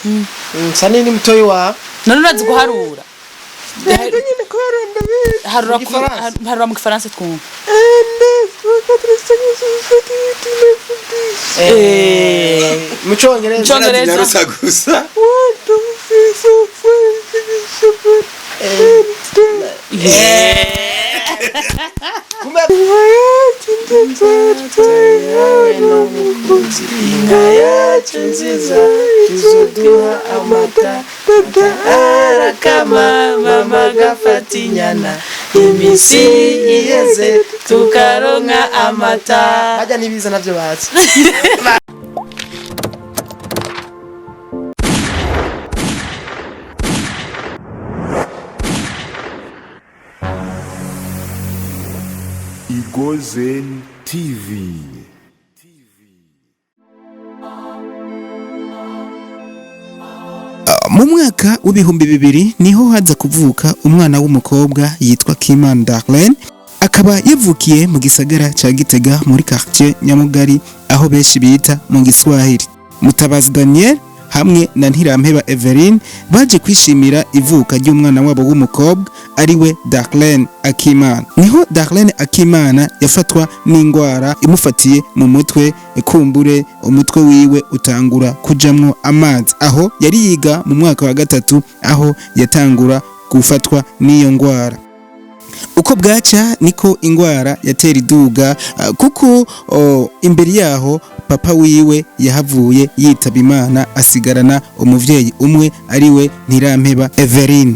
Nsa ni mutoyi wawe. None urazi guharura? Yego nyine guharura ndabizi. Harura. Mu Gifaransa. Harura mu Gifaransa twumva. Mu Congereza. Mu Congereza. Nyarusa gusa. Kumbe inka yacu nziza izoduha amata, arakama mama agafata inyana, imisi iheze tukaronka amata. Harya ntibiza navyo bazi. Igozen TV. Mu mwaka w'2000 niho haza kuvuka umwana w'umukobwa yitwa Kimana Darlene, akaba yavukiye mu gisagara ca Gitega muri quartier Nyamugari, aho benshi bita mu Giswahili. Mutabazi Daniel hamwe na Ntirampeba Everine baje kwishimira ivuka ry'umwana wabo w'umukobwa ariwe Darlene Akimana. Niho Darlene Akimana yafatwa n'ingwara imufatiye mu mutwe, kumbure umutwe wiwe utangura kujamwo amazi. Aho yari yiga mu mwaka wa gatatu aho yatangura gufatwa n'iyo ngwara. Uko bwaca niko ingwara yatera iduga, kuko imbere yaho papa wiwe yahavuye yitaba Imana, asigarana umuvyeyi umwe ariwe Ntirampeba Everine.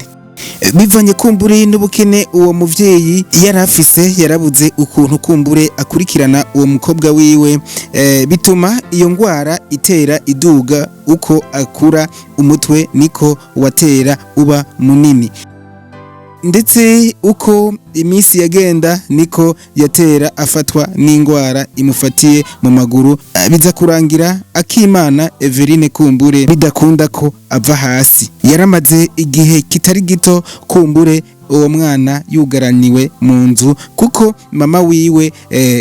Bivanye kumbure n'ubukene uwo muvyeyi yari afise, yarabuze ukuntu kumbure akurikirana uwo mukobwa wiwe, bituma iyo ngwara itera iduga. Uko akura umutwe niko watera uba munini, ndetse uko iminsi yagenda niko yatera afatwa n'ingwara imufatiye mu maguru. Biza kurangira Akimana Everine kumbure bidakunda ko ava hasi. Yaramaze igihe kitari gito kumbure uwo mwana yugaraniwe mu nzu, kuko mama wiwe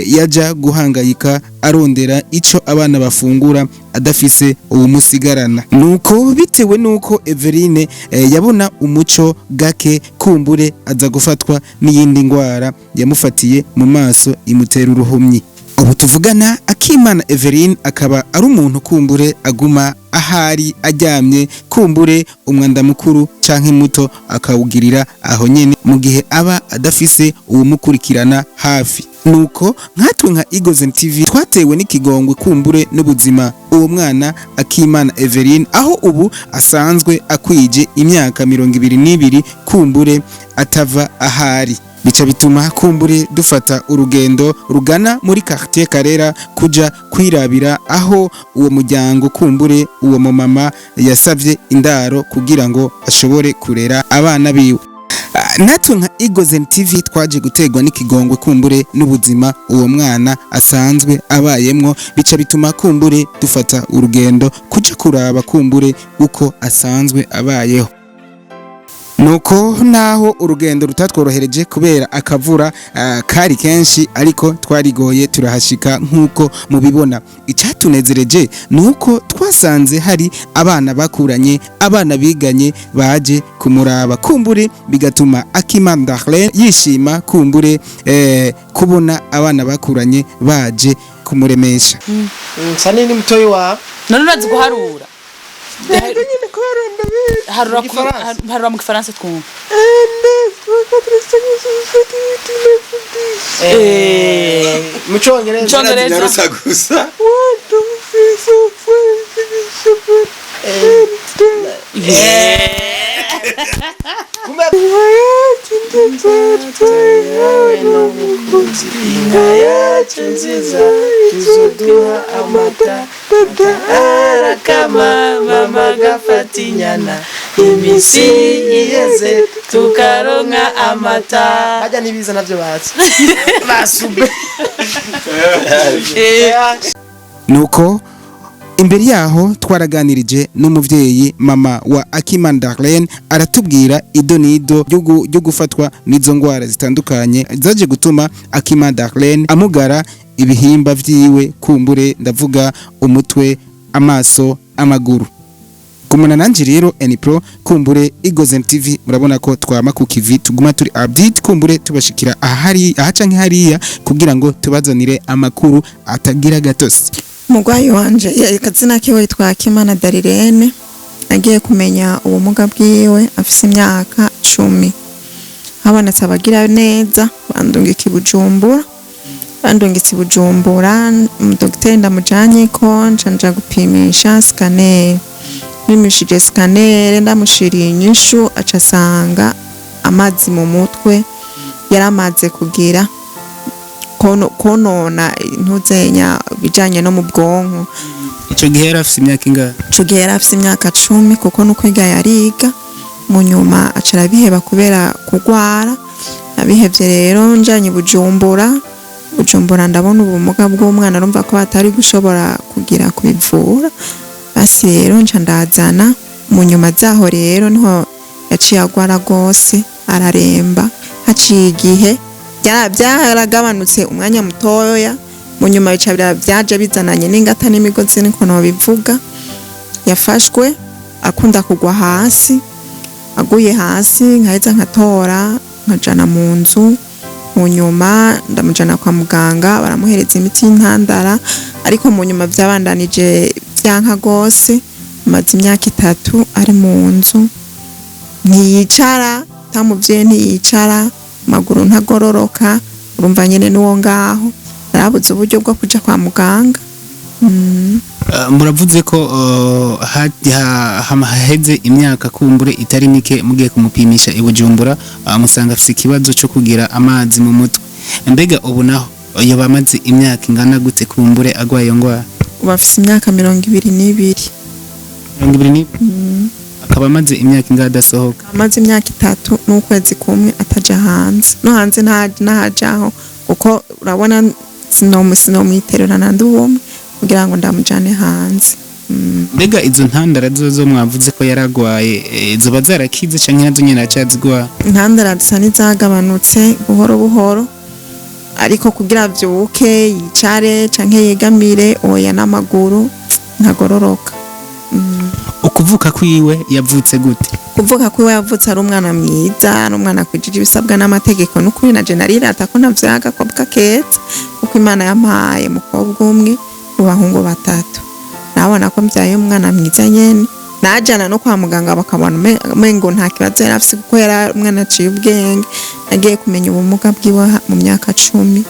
yaja guhangayika arondera ico abana bafungura adafise uwumusigarana. Nuko bitewe nuko Everine yabona umuco gake, kumbure aza gufatwa n'iyindi ngwara yamufatiye mu maso imutera uruhumyi. Ubu tuvugana Akimana Everine akaba ari umuntu kumbure aguma ahari aryamye, kumbure umwanda mukuru canke muto akawugirira aho nyene, mu gihe aba adafise uwumukurikirana hafi. Nuko nkatwe nka Igozen TV twatewe n'ikigongwe kumbure n'ubuzima uwo mwana Akimana Everine, aho ubu asanzwe akwije imyaka 22 kumbure atava ahari, bica bituma kumbure dufata urugendo rugana muri quartier Karera kuja kwirabira aho uwo muryango kumbure uwo mumama yasavye indaro kugira ngo ashobore kurera abana biwe. Natwe nka Igozen TV twaje gutegwa n'ikigongwe kumbure n'ubuzima uwo mwana asanzwe abayemwo, bica bituma kumbure dufata urugendo kuja kuraba kumbure uko asanzwe abayeho. Nuko naho urugendo rutatworohereje kubera akavura kari kenshi, ariko twarigoye turahashika nk'uko mubibona. Icyatunezereje nuko twasanze hari abana bakuranye, abana biganye baje kumuraba, kumbure bigatuma Akimana Darlene yishima kumbure kubona abana bakuranye baje kumuremesha. Nsa ni mutoyi wawe. None urazi guharura? Yego nyine guharura ndabizi. Harura. Mu Gifaransa. Harura mu Gifaransa twumva. Mu Congereza. Mu Congereza. Nyarusa gusa. Kumbe inka yacu nziza izoduha amata, arakama mama agafata inyana, imisi iheze tukaronka amata. Harya ntibiza navyo bazi basube. Nuko imbere yaho twaraganirije n'umuvyeyi mama wa Akimana Darlene, aratubwira ido nido ryo gufatwa n'izo ngwara zitandukanye zaje gutuma Akimana Darlene amugara ibihimba vyiwe, kumbure ndavuga umutwe, amaso, amaguru. Gumana nanje rero Npro kumbure Igozen TV, murabona ko twama ku kivi, tuguma turi update, kumbure tubashikira ahari aha canke hariya kugira ngo tubazanire amakuru atagira gatosi. Umurwayi wanje akazina kiwe yitwa Kimana Darirene. Agiye kumenya ubumuga bwiwe afise imyaka 10. Habonetse abagira neza bandungika i Bujumbura. Bandungitse i Bujumbura, umudogiteri ndamujanye ko nca nja gupimisha scanner. Mpimishije scanner, ndamushiriye inyishu, aca asanga amazi mu mutwe yaramaze kugira konona ntuzenya bijanye no mu bwonko. Ico gihe yari afise imyaka ingahe? Ico gihe yari afise imyaka 10, kuko no kwiga yariga, mu nyuma aca arabiheba kubera kugwara. Abihevye rero njanye i Bujumbura. Bujumbura ndabona ubumuga bw'umwana, arumva ko batari gushobora kugira kubivura. Basi rero nca ndazana. Mu nyuma zaho rero niho yaciye agwara gose, araremba. Haciye igihe byaragabanutse umwanya mutoya, mu nyuma bica byaje bizananye n'ingata n'imigozi, niko nobivuga. Yafashwe akunda kugwa hasi, aguye hasi nkaheza nkatora nkajana mu nzu. Mu nyuma ndamujana kwa muganga, baramuhereza imiti y'intandara, ariko mu nyuma byabandanije byanka gose. Amaze imyaka 3 ari mu nzu, ntiyicara, tamuvyeyi ntiyicara, amaguru ntagororoka. Urumva nyene n'uwo ngaho narabuze uburyo bwo kuja kwa muganga. Muravuze ko haheze imyaka kumbure itari mike mugiye kumupimisha i Bujumbura, musanga afise ikibazo cyo kugira amazi mu mutwe. Mbega ubu naho yoba amaze imyaka ingana gute kumbure agwaye iyo ngwara? Ubu afise imyaka 22. 22, akaba amaze imyaka ingahe adasohoka? Amaze imyaka 3 n'ukwezi kumwe ataja hanze, no hanze ntajaho, kuko urabona sinomwiterura nandi ubumwe kugira ngo ndamujane hanze. Mbega izo ntandara zozo mwavuze ko yaragwaye, zoba zarakize canke nazo nyene aracazigwara? Intandara zisa n'izagabanutse buhoro buhoro, ariko kugira avyuke yicare canke yegamire, oya, n'amaguru ntagororoka. Ukuvuka kwiwe yavutse gute? Kuvuka kwiwe yavutse ari umwana mwiza, ari umwana akwijije ibisabwa n'amategeko. N'ukuri na je narirata ko navyaye agakobwa keza, kuko Imana yampaye umukobwa umwe mu bahungu 3. Nabona ko mbyaye umwana mwiza nyene, najana no kwa muganga bakabona umengo nta kibazo yari afise, kuko yari umwana aciye ubwenge. Nagiye kumenya ubumuga bwiwe mu myaka 10,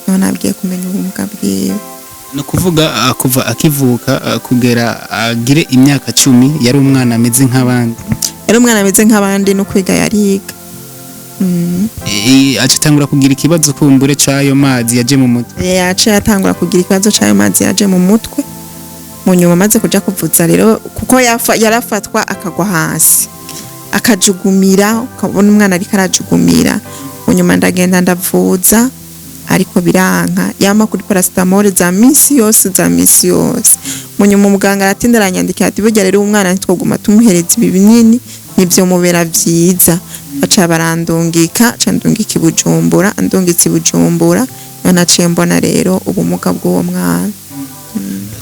niho nagiye kumenya ubumuga bwiwe. Ni ukuvuga kuva akivuka kugera agire imyaka 10 yari umwana ameze nk'abandi? Yari umwana ameze nk'abandi, no kwiga yariga. Aca atangura kugira ikibazo kumbure c'ayo mazi yaje mu mutwe? Yaciye atangura kugira ikibazo c'ayo mazi yaje mu mutwe. Mu nyuma amaze kuja kuvuza rero, kuko yarafatwa akagwa hasi akajugumira, ukabona umwana ariko arajugumira. Mu nyuma ndagenda ndavuza, ariko biranka, yama kuri paracetamol za minsi yose, za minsi yose. Mu nyuma umuganga aratinda aranyandikira ati: "Burya rero umwana ntitwoguma tumuhereza ibi binini, nivyo mubera vyiza." Baca barandungika, ca ndungika i Bujumbura. Andungitse i Bujumbura niho naciye mbona rero ubumuga bw'uwo mwana.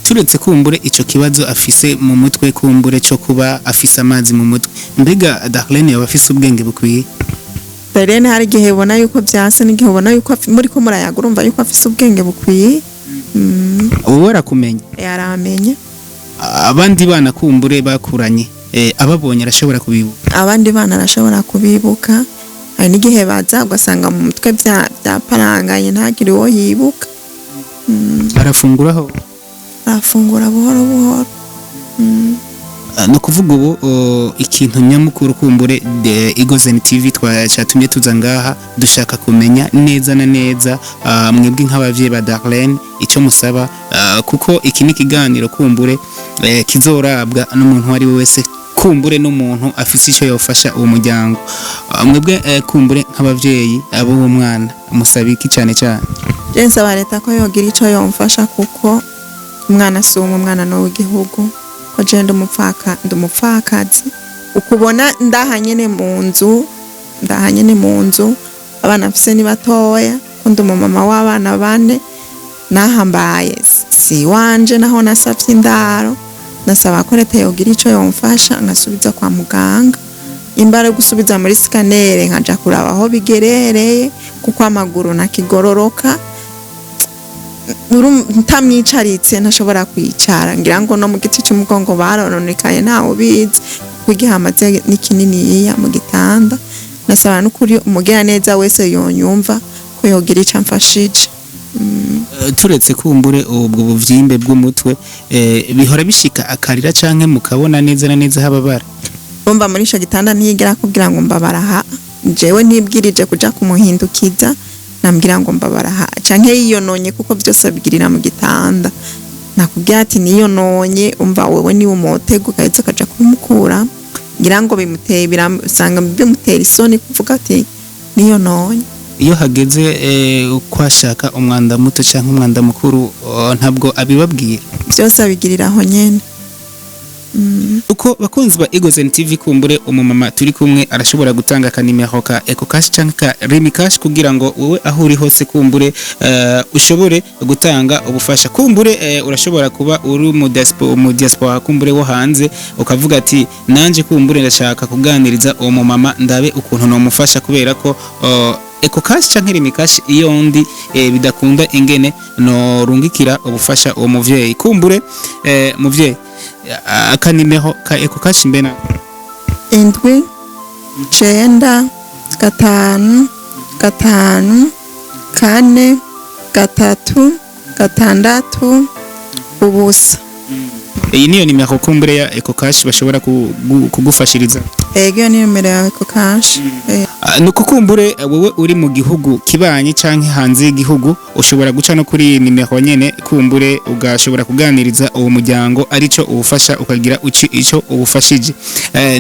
Turetse kumbure ico kibazo afise mu mutwe, kumbure cyo kuba afise amazi mu mutwe, mbega Darlene yoba afise ubwenge bukwiye? Darlene hari igihe ubona yuko vyase n'igihe ubona yuko muriko murayaga urumva yuko afise ubwenge bukwiye. Ubu warakumenya? Yaramenye. Abandi bana kumbure bakuranye, ababonye arashobora kubibuka? Abandi bana arashobora kubibuka. Hari n'igihe baza ugasanga mu mutwe byaparanganye, ntagire uwo yibuka. Arafunguraho? Arafungura buhoro buhoro. Ni ukuvuga ubu ikintu nyamukuru kumbure Igozen TV twacatumye tuza ngaha, dushaka kumenya neza na neza mwebwe nk'abavyeyi ba Darlene icyo musaba, kuko iki ni ikiganiro kumbure kizorabwa n'umuntu uwo ari we wese, kumbure n'umuntu afise icyo yofasha uwo muryango. Mwebwe kumbure nk'abavyeyi abo mwana musaba iki cyane cyane? Je nsaba leta ko yogira ico yomfasha, kuko umwana si umwe, umwana ni uw'igihugu. Ko je ndi umupfakazi, ukubona ndaha nyene mu nzu, ndaha nyene mu nzu, abana mfise ni batoya, ko ndi umumama w'abana bane. Nahambaye si iwanje, naho nasavye indaro. Nasaba ko leta yogira ico yomfasha nkasubiza kwa muganga, imba ari gusubiza muri scanner nkaja kuraba aho bigerereye, kuko amaguru ntakigororoka. Ntamwicaritse ntashobora kwicara, ngira ngo no mu giti cy'umugongo barononekaye, ntawe ubizi kuko igihe amaze ni kininiya mu gitanda. Nasaba n'ukuri umugiraneza wese yonyumva ko yogira ico amfashije. Turetse kumbure ubwo buvyimbe bw'umutwe, bihora bishika akarira canke mukabona neza na neza hababara? Urumva muri ico gitanda ntiyigera akubwira ngo mbabara aha. Jewe ntibwirije kuja kumuhindukiza, nambwira ngo mbabara aha canke yiyononye, kuko byose abigirira mu gitanda. Nakubwira ati niyononye, umva wewe niwe umutega ugahita ukaja kumukura, ngira ngo bimuteye, usanga bimutera isoni kuvuga ati niyononye. Iyo hageze kwashaka umwanda muto canke umwanda mukuru, ntabwo abibabwira? Byose abigirira aho nyene. Uko bakunzi ba Egozen TV, kumbure umumama turi kumwe arashobora gutanga akanimero ka EcoCash canke ka Lumicash kugira ngo wowe aho uri hose kumbure ushobore gutanga ubufasha. Kumbure urashobora kuba uri mu diaspora kumbure wo hanze, ukavuga ati nanje kumbure ndashaka kuganiriza uwo mumama ndabe ukuntu nomufasha, kubera ko EcoCash canke Lumicash iyo ndi bidakunda ingene norungikira ubufasha uwo muvyeyi. Kumbure muvyeyi, akanimero ka EcoCash mbena? 7, 9, 5, 5, 4, 3, 6, 0. Iyi niyo nimero kumbure ya EcoCash bashobora kugufashiriza? Ego, iyo ni nimero yawe EcoCash. Nuko kumbure wowe uri mu gihugu kibanyi canke hanze y'igihugu ushobora guca no kuri iyi nimero nyene, kumbure ugashobora kuganiriza uwo muryango arico ubufasha, ukagira ico ubufashije.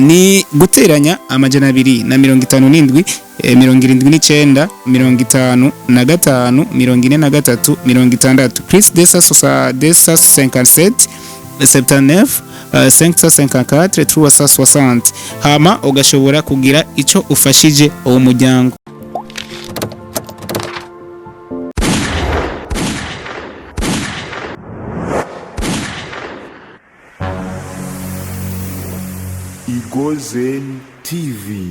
Ni guteranya 257 79 55 43 60, plus 257 79 554 360, hama ugashobora kugira ico ufashije uwo muryango. Igozen TV.